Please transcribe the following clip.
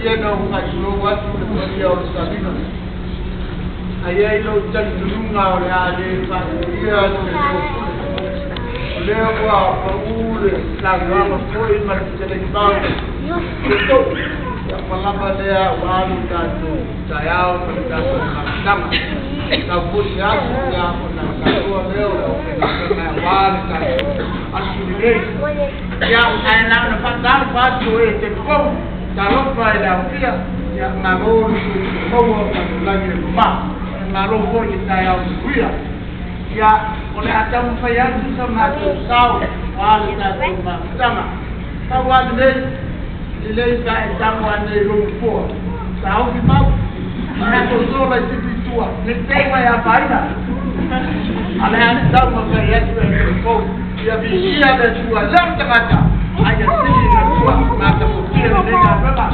Ia na ou faatulou atu le paia o le saliga. Ae i ai lou talitonuga o le a le faatuia se leo pule. O lea ua pau le saunoaga foi ma le fetalai mau le tou. Ia ua lava lea ua alu tatou taeao ma le tatou mafutaga. Tau foi se aso ia ona taua lea o le aufaigaluega aua le tatou aso lelei. Ia ae na ona faatalofa atu e te talitonu. Talofa i le aofia, ia malo le soifua maua ma le lagi e mama. Malo foi le taeao manuia. Ia, o le a taumafai atu sa matou sao aua le tatou mafutaga. Pau lava lenei, lelei pe a e tago ane i lou nofoa, taofi mau, tatou so laitiiti i tua, ne i te i ua e afaina. A o le a taumafai atu e talitonu, ia viia le Atua e le o le tagata, a ia sili le Atua matagofie lenei galuega.